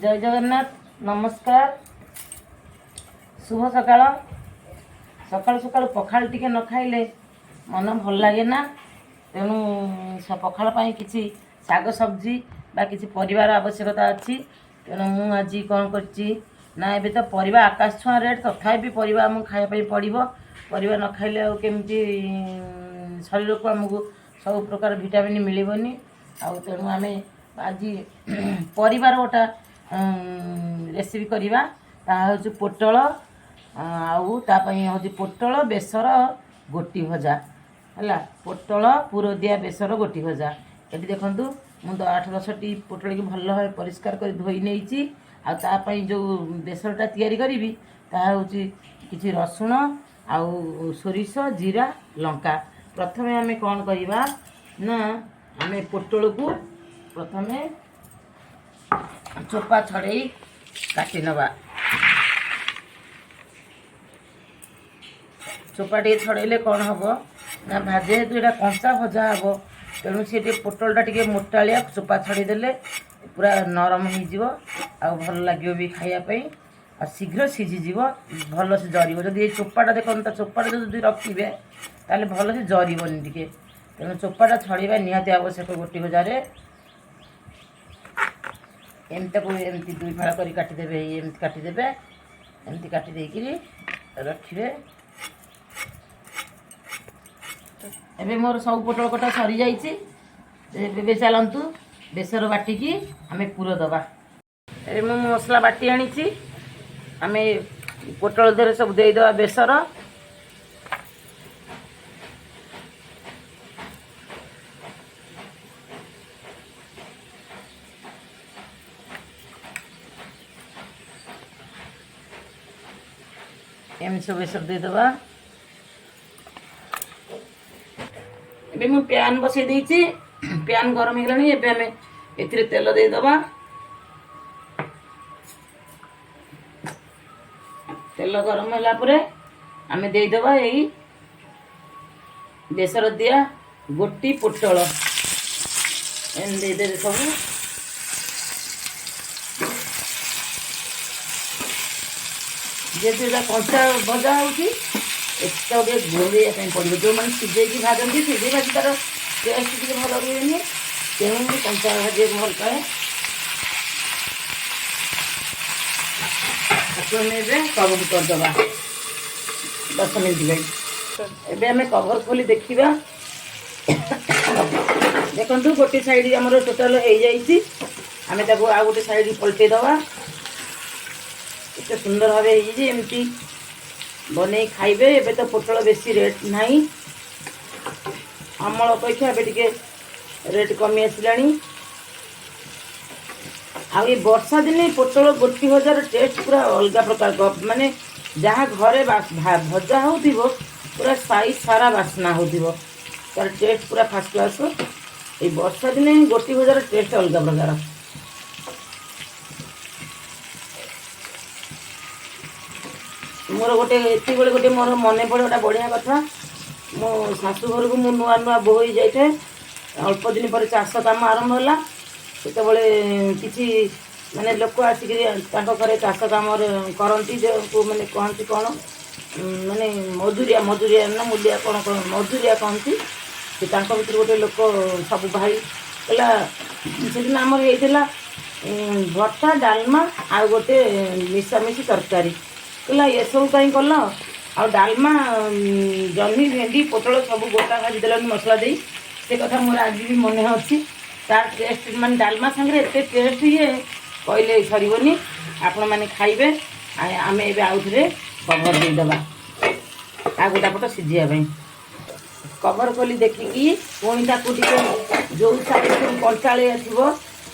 ଜୟ ଜଗନ୍ନାଥ, ନମସ୍କାର, ଶୁଭ ସକାଳ। ସକାଳୁ ସକାଳୁ ପଖାଳ ଟିକେ ନ ଖାଇଲେ ମନ ଭଲ ଲାଗେ ନା। ତେଣୁ ପଖାଳ ପାଇଁ କିଛି ଶାଗ ସବଜି ବା କିଛି ପରିବାର ଆବଶ୍ୟକତା ଅଛି। ତେଣୁ ମୁଁ ଆଜି କ'ଣ କରିଛି ନା, ଏବେ ତ ପରିବା ଆକାଶ ଛୁଆଁ ରେଟ୍, ତଥାପି ପରିବା ଆମକୁ ଖାଇବା ପାଇଁ ପଡ଼ିବ। ପରିବା ନ ଖାଇଲେ ଆଉ କେମିତି ଶରୀରକୁ ଆମକୁ ସବୁ ପ୍ରକାର ଭିଟାମିନ୍ ମିଳିବନି। ଆଉ ତେଣୁ ଆମେ ଆଜି ପରିବାର ଗୋଟା ରେସିପି କରିବା। ତାହା ହେଉଛି ପୋଟଳ, ଆଉ ତା ପାଇଁ ହେଉଛି ପୋଟଳ ବେସର ଗୋଟି ଭଜା। ହେଲା, ପୋଟଳ ପୁର ଦିଆ ବେସର ଗୋଟି ଭଜା। ଏଠି ଦେଖନ୍ତୁ, ମୁଁ 8-10ଟି ପୋଟଳକୁ ଭଲ ଭାବେ ପରିଷ୍କାର କରି ଧୋଇ ନେଇଛି। ଆଉ ତା ପାଇଁ ଯେଉଁ ବେସରଟା ତିଆରି କରିବି, ତାହା ହେଉଛି କିଛି ରସୁଣ ଆଉ ସୋରିଷ, ଜିରା, ଲଙ୍କା। ପ୍ରଥମେ ଆମେ କ'ଣ କରିବା ନା, ଆମେ ପୋଟଳକୁ ପ୍ରଥମେ ଚୋପା ଛଡ଼େଇ କାଟି ନେବା। ଚୋପା ଟିକେ ଛଡ଼େଇଲେ କ'ଣ ହେବ ନା, ଯେହେତୁ ଏଇଟା କଞ୍ଚା ଭଜା ହେବ, ତେଣୁ ସେ ଟିକେ ପୋଟଳଟା ଟିକେ ମୋଟାଳିଆ। ଚୋପା ଛଡ଼େଇ ଦେଲେ ପୁରା ନରମ ହେଇଯିବ ଆଉ ଭଲ ଲାଗିବ ବି ଖାଇବା ପାଇଁ, ଆଉ ଶୀଘ୍ର ସିଝିଯିବ, ଭଲସେ ଜରିବ। ଯଦି ଏଇ ଚୋପାଟା ଦେଖନ୍ତୁ, ତା ଚୋପାଟା ଯଦି ରଖିବେ, ତାହେଲେ ଭଲସେ ଜରିବନି ଟିକେ। ତେଣୁ ଚୋପାଟା ଛଡ଼େଇବା ନିହାତି ଆବଶ୍ୟକ ଗୋଟି ଭଜାରେ। ଏମିତି ତାକୁ ଏମିତି ଦୁଇ ଫାଳ କରି କାଟିଦେବେ, ଏମିତି କାଟିଦେବେ। ଏମିତି କାଟି ଦେଇକିରି ରଖିବେ। ଏବେ ମୋର ସବୁ ପୋଟଳ କଟା ସରିଯାଇଛି। ଏବେ ଚାଲନ୍ତୁ, ବେସର ବାଟିକି ଆମେ ପୁର ଦେବା। ଏବେ ମୁଁ ମସଲା ବାଟି ଆଣିଛି। ଆମେ ପୋଟଳ ଦେହରେ ସବୁ ଦେଇଦେବା ବେସର। ଏମିତି ସବୁ ବେସର ଦେଇଦେବା। ଏବେ ମୁଁ ପ୍ୟାନ୍ ବସେଇ ଦେଇଛି। ପ୍ୟାନ୍ ଗରମ ହେଇଗଲାଣି। ଏବେ ଆମେ ଏଥିରେ ତେଲ ଦେଇଦେବା। ତେଲ ଗରମ ହେଲା ପରେ ଆମେ ଦେଇଦେବା ଏଇ ବେସର ଦିଆ ଗୋଟି ପୋଟଳ। ଏମିତି ଦେଇଦେବେ ସବୁ। ଯେହେତୁ ଏଇଟା କଞ୍ଚା ଭଜା ହେଉଛି, ଏଟା ଟିକେ ଘୋଡ଼େଇବା ପାଇଁ ପଡ଼ିବ। ଯେଉଁମାନେ ସିଝେଇକି ଭାଜନ୍ତି, ସିଝେଇ ଭାଜି ତା'ର ଟେଷ୍ଟ ଟିକେ ଭଲ ରୁହେନି। ତେଣୁ ମୁଁ କଞ୍ଚା ଭାଜିବାକୁ ଭଲ ପାଏ। ତାକୁ ଆମେ ଏବେ କଭର କରିଦେବା 10 ମିନିଟ୍ ପାଇଁ। ଏବେ ଆମେ କଭର ଖୋଲି ଦେଖିବା। ଦେଖନ୍ତୁ, ଗୋଟେ ସାଇଡ଼ ଆମର ଟୋଟାଲ ହେଇଯାଇଛି। ଆମେ ତାକୁ ଆଉ ଗୋଟେ ସାଇଡ଼ ପଲଟେଇ ଦେବା। କେତେ ସୁନ୍ଦର ଭାବେ ହେଇଯାଇଛି। ଏମିତି ବନେଇ ଖାଇବେ। ଏବେ ତ ପୋଟଳ ବେଶୀ ରେଟ୍ ନାହିଁ। ଅମଳ ଅପେକ୍ଷା ଏବେ ଟିକେ ରେଟ୍ କମି ଆସିଲାଣି। ଆଉ ଏ ବର୍ଷା ଦିନେ ପୋଟଳ ଗୋଟି ଭଜାର ଟେଷ୍ଟ ପୁରା ଅଲଗା ପ୍ରକାର। ମାନେ ଯାହା ଘରେ ଭଜା ହେଉଥିବ, ପୁରା ସାଇ ସାରା ବାସ୍ନା ହେଉଥିବ। ତାର ଟେଷ୍ଟ ପୁରା ଫାର୍ଷ୍ଟ କ୍ଲାସ୍। ଏଇ ବର୍ଷା ଦିନେ ଗୋଟି ଭଜାର ଟେଷ୍ଟ ଅଲଗା ପ୍ରକାର। ମୋର ଗୋଟେ ଏତିକିବେଳେ ଗୋଟେ ମୋର ମନେ ପଡ଼େ ଗୋଟେ ବଢ଼ିଆ କଥା। ମୋ ଶାଶୁ ଘରକୁ ମୁଁ ନୂଆ ନୂଆ ବୋହୂ ହେଇ ଯାଇଥାଏ। ଅଳ୍ପ ଦିନ ପରେ ଚାଷ କାମ ଆରମ୍ଭ ହେଲା। ସେତେବେଳେ କିଛି ମାନେ ଲୋକ ଆସିକିରି ତାଙ୍କ ଘରେ ଚାଷ କାମରେ କରନ୍ତି, ଯେଉଁକୁ ମାନେ କହନ୍ତି କ'ଣ, ମାନେ ମଜୁରିଆ, ମଜୁରିଆ ନା ମୂଲିଆ, କ'ଣ କ'ଣ ମଜୁରିଆ କହନ୍ତି। ସେ ତାଙ୍କ ଭିତରୁ ଗୋଟେ ଲୋକ ସବୁ ଭାଇ କହିଲା, ସେଦିନ ଆମର ହେଇଥିଲା ଭର୍ତ୍ତା, ଡାଲମା ଆଉ ଗୋଟେ ମିଶାମିଶି ତରକାରୀ। କହିଲା, ଏସବୁ କାହିଁ କଲ? ଆଉ ଡାଲମା, ଜହ୍ନି, ଭେଣ୍ଡି, ପୋଟଳ ସବୁ ଗୋଟା ଭାଜି ଦେଲନି ମସଲା ଦେଇ? ସେ କଥା ମୋର ଆଜି ବି ମନେ ଅଛି। ତାର ଟେଷ୍ଟ, ମାନେ ଡାଲମା ସାଙ୍ଗରେ ଏତେ ଟେଷ୍ଟ ଇଏ, କହିଲେ ସରିବନି। ଆପଣମାନେ ଖାଇବେ। ଆମେ ଏବେ ଆଉ ଥରେ କଭର ଦେଇଦେବା ଆଉ ଗୋଟା ପଟ ସିଝିବା ପାଇଁ। କଭର ଖୋଲି ଦେଖିକି ପୁଣି ତାକୁ ଟିକେ ଯେଉଁ ସାଇଡ଼ ସବୁ କଞ୍ଚାଳିଆ ଥିବ,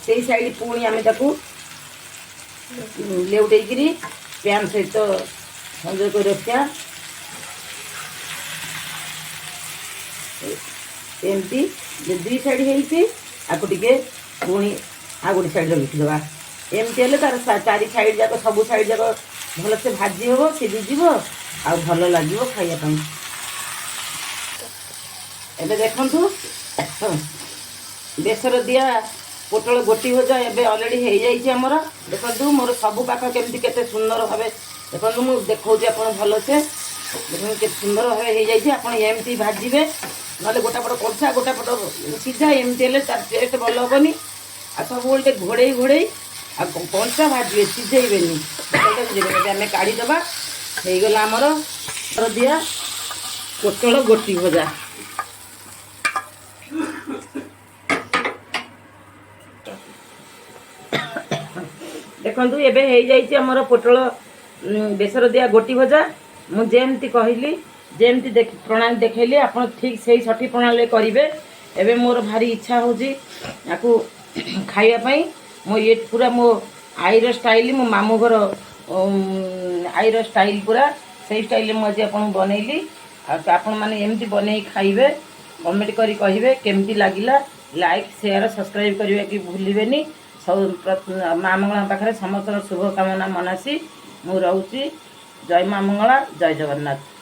ସେଇ ସାଇଡ଼ ପୁଣି ଆମେ ତାକୁ ଲେଉଟେଇକିରି ପ୍ୟାନ୍ ସହିତ ସଂଯୋଗ କରି ରଖିବା। ଏମିତି ଯେ ଦୁଇ ସାଇଡ଼ ହେଇଛି, ଆକୁ ଟିକେ ପୁଣି ଆଉ ଗୋଟେ ସାଇଡ଼ରେ ରଖିଦେବା। ଏମିତି ହେଲେ ତାର ଚାରି ସାଇଡ଼ ଯାକ, ସବୁ ସାଇଡ଼ ଯାକ ଭଲସେ ଭାଜି ହେବ, ସିଝିଯିବ ଆଉ ଭଲ ଲାଗିବ ଖାଇବା ପାଇଁ। ଏବେ ଦେଖନ୍ତୁ, ବେସର ଦିଆ ପୋଟଳ ଗୋଟି ଭଜା ଏବେ ଅଲରେଡ଼ି ହେଇଯାଇଛି ଆମର। ଦେଖନ୍ତୁ, ମୋର ସବୁ ପାଖ କେମିତି କେତେ ସୁନ୍ଦର ଭାବେ, ଦେଖନ୍ତୁ, ମୁଁ ଦେଖାଉଛି ଆପଣ ଭଲସେ ଦେଖନ୍ତୁ, କେତେ ସୁନ୍ଦର ଭାବେ ହେଇଯାଇଛି। ଆପଣ ଏମିତି ଭାଜିବେ, ନହେଲେ ଗୋଟା ପଟ କଞ୍ଚା, ଗୋଟା ପଟ ସିଝା, ଏମିତି ହେଲେ ତାର ଟେଷ୍ଟ ଭଲ ହେବନି। ଆଉ ସବୁବେଳେ ଟିକେ ଘୋଡ଼େଇ ଘୋଡ଼େଇ ଆଉ କଞ୍ଚା ଭାଜିବେ, ସିଝେଇବେନି, ପୋଟଳଟା ସିଝେଇବେନି। ଏବେ ଆମେ କାଢ଼ିଦେବା। ହେଇଗଲା ଆମର ଦିଆ ପୋଟଳ ଗୋଟି ଭଜା। ଦେଖନ୍ତୁ, ଏବେ ହେଇଯାଇଛି ଆମର ପୋଟଳ ବେସର ଦିଆ ଗୋଟି ଭଜା। ମୁଁ ଯେମିତି କହିଲି, ଯେମିତି ପ୍ରଣାଳୀ ଦେଖେଇଲି, ଆପଣ ଠିକ୍ ସେଇ ସଠିକ୍ ପ୍ରଣାଳୀରେ କରିବେ। ଏବେ ମୋର ଭାରି ଇଚ୍ଛା ହେଉଛି ୟାକୁ ଖାଇବା ପାଇଁ। ମୁଁ ଇଏ ପୁରା ମୋ ଆଈର ଷ୍ଟାଇଲ୍, ମୋ ମାମୁଁ ଘର ଆଈର ଷ୍ଟାଇଲ୍, ପୁରା ସେଇ ଷ୍ଟାଇଲ୍ରେ ମୁଁ ଆଜି ଆପଣଙ୍କୁ ବନେଇଲି। ଆଉ ଆପଣମାନେ ଏମିତି ବନେଇ ଖାଇବେ, କମେଣ୍ଟ କରି କହିବେ କେମିତି ଲାଗିଲା। ଲାଇକ୍, ସେୟାର, ସବସ୍କ୍ରାଇବ୍ କରିବା କି ଭୁଲିବେନି। ସବୁ ମା ମଙ୍ଗଳାଙ୍କ ପାଖରେ ସମସ୍ତଙ୍କର ଶୁଭକାମନା ମନାସି ମୁଁ ରହୁଛି। ଜୟ ମା ମଙ୍ଗଳା, ଜୟ ଜଗନ୍ନାଥ।